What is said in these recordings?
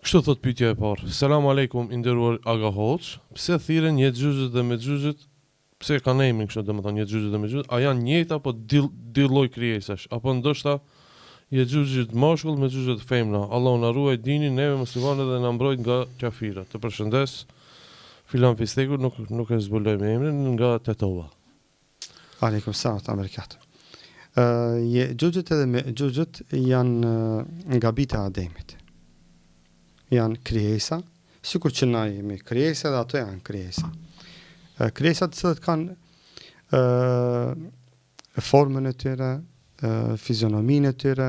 Kështu thot pyetja e parë. Selam aleikum i nderuar Aga Hoxhë, pse thirren Jexhuxhët dhe Mexhuxhët, pse e kanë emrin kështu domethënë Jexhuxhët dhe Mexhuxhët, a janë njëjtë apo dy dy lloj krijesash, apo ndoshta Jexhuxhët mashkull, Mexhuxhët femna. Allahu na ruajt dinin neve muslimanëve dhe na mbrojt nga qafirat. Të përshëndes filan fisteku nuk nuk e zbulojmë emrin nga Tetova. Alejkum selam wa berekat. Jexhuxhët edhe Mexhuxhët janë nga bijtë e Ademit. Janë krijesa, sikur që na jemi krijesa dhe ato janë krijesa. Krijesa të cilët kanë ë formën e tyre, fizionominë e tyre,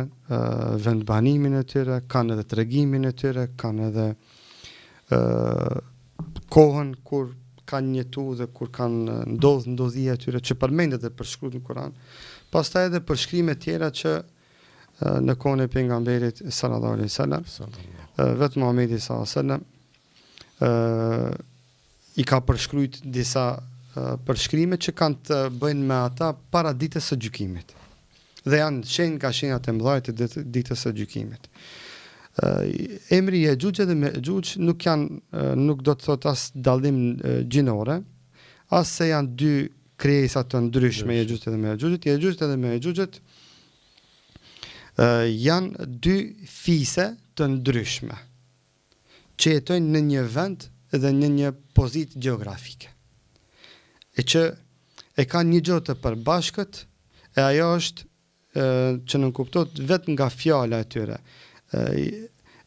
vendbanimin e tyre, kanë edhe tregimin e tyre, kanë edhe ë kohën kur kanë jetu dhe kur kanë ndodhë ndodhia e tyre që përmendet dhe përshkruhet në Kur'an. Pastaj edhe përshkrime tjera që në kohën e pejgamberit sallallahu alaihi wasallam, vetë Muhamedi sallallahu alaihi wasallam i ka përshkrujt disa përshkrime që kanë të bëjnë me ata para ditës së gjykimit. Dhe janë shenjë nga shenjat e mëdha të ditës së gjykimit. Emri Jexhuxh dhe Mexhuxh nuk janë nuk do të thotë as dallim gjinore, as se janë dy krijesa të ndryshme Jexhuxh dhe Mexhuxh. Jexhuxh dhe Mexhuxh janë dy fise të ndryshme që jetojnë në një vend dhe në një pozitë gjeografike. E që e kanë një gjë të përbashkët, e ajo është që nënkuptohet vetë nga fjala e tyre.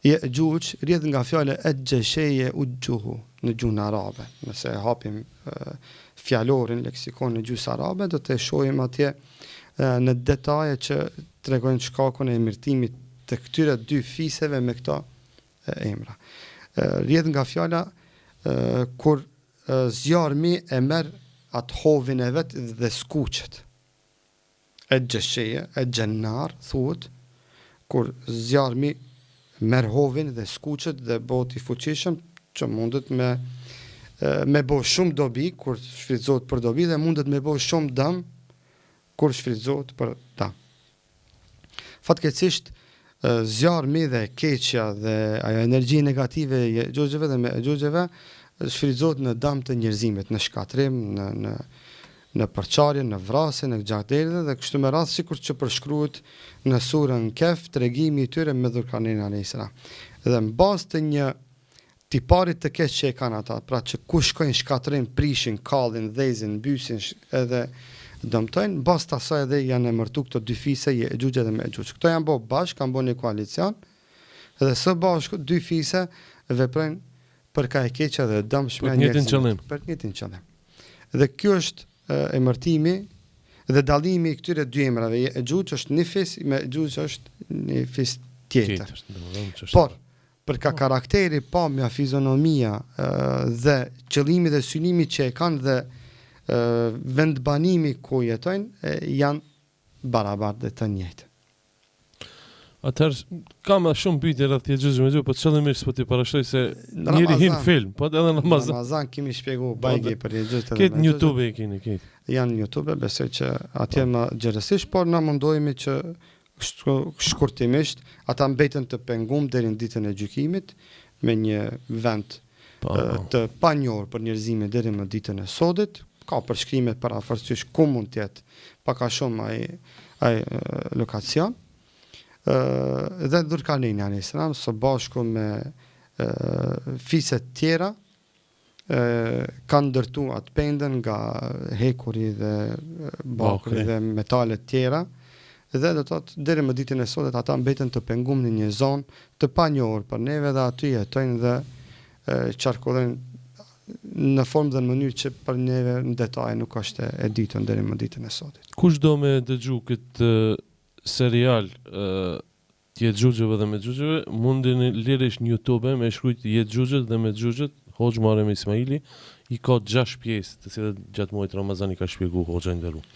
Jexhuxh rrjedh nga fjala exhexhe jexuxhuhu në gjuhën arabe. Nëse e hapim fjalorin, leksikonin e gjuhës arabe, do të shohim atje në detaje që tregojnë shkakun e emërtimit të këtyre dy fiseve me këto emra. Rrjedh nga fjala kur zjarmi e merr atë hovin e vet dhe skuqet. Exhexhe, exhen-nar, thuhet, kur zjarmi merr hovin dhe skuqet dhe bëhet i fuqishëm që mundet me me bo shumë dobi kur shfrytëzohet për dobi dhe mundet me bo shumë dëm kur shfrytëzohet për dëm. Fatkeqësisht, zjarmi dhe e keqja dhe ajo energji negative e Jexhuxheve dhe Mexhuxheve shfrytëzohet në dëm të njerëzimit, në shkatërrim, në në në përçarje, në vrasje, në gjakderdhje dhe kështu me radhë sikur që përshkruhet në surën Kehf tregimi i tyre me Dhulkarnejn alejhi selam. Dhe në bazë të një Tiparit të keq që e kanë ata, pra që ku shkojnë shkatërrojnë, prishin, kallin, dhezin, mbysin edhe dëmtojnë, në bazë të asaj edhe janë emërtu këto dy fise Jexhuxh edhe Mexhuxh. Këto janë bo bashkë, kanë bo një koalicion dhe së bashku dy fise veprojnë për ka e keqja dhe e dëmshmja e njerëzimit. Për të njëjtin qëllim. Dhe ky është emërtimi dhe dallimi i këtyre dy emrave, Jexhuxh është një fis, Mexhuxh është një fis tjetër. Por Për ka karakteri, pamja, fizionomia dhe qëllimi dhe synimi që e kanë dhe vendbanimi ku jetojnë janë barabartë dhe të njëjtë. Atëherë kam edhe shumë pyetje rreth Jexhuxh Mexhuxh, po qëllimisht s'po t'i parashtroj se njeri hin film, po edhe në Ramazan. Ramazan kemi shpjegu po, bajagi për Jexhuxh edhe Këtë në YouTube e keni këtë. Janë në YouTube, besoj që atje më gjerësisht, por na mundohemi që Shkurtimisht, ata mbeten të pengum deri në ditën e gjykimit, me një vend po, po. të panjohur për njerëzimin deri në ditën e sodit, ka përshkrime përafërsisht ku mund të jetë pak a shumë ai ai lokacion. Ë dhe Dhulkarnejni alejhi selam së bashku me fiset tjera kanë ndërtu atë pendën nga hekuri dhe bakri dhe metalet tjera dhe do të thotë deri më ditën e sotit ata mbeten të pengum në një zonë të panjohur për neve dhe aty jetojnë dhe qarkullojnë në formë dhe në mënyrë që për neve në detaje nuk është e ditun deri më ditën e sotit. Kush do me dëgju këtë serial Të Jexhuxhëve dhe Mexhuxhëve, mundeni lirisht në YouTube me shkrujt Jexhuxhët dhe Mexhuxhët, Hoxhë Muharrem Ismaili, i ka 6 pjesë, të cilat gjatë muajit Ramazan i ka shpjegu Hoxha i nderuar.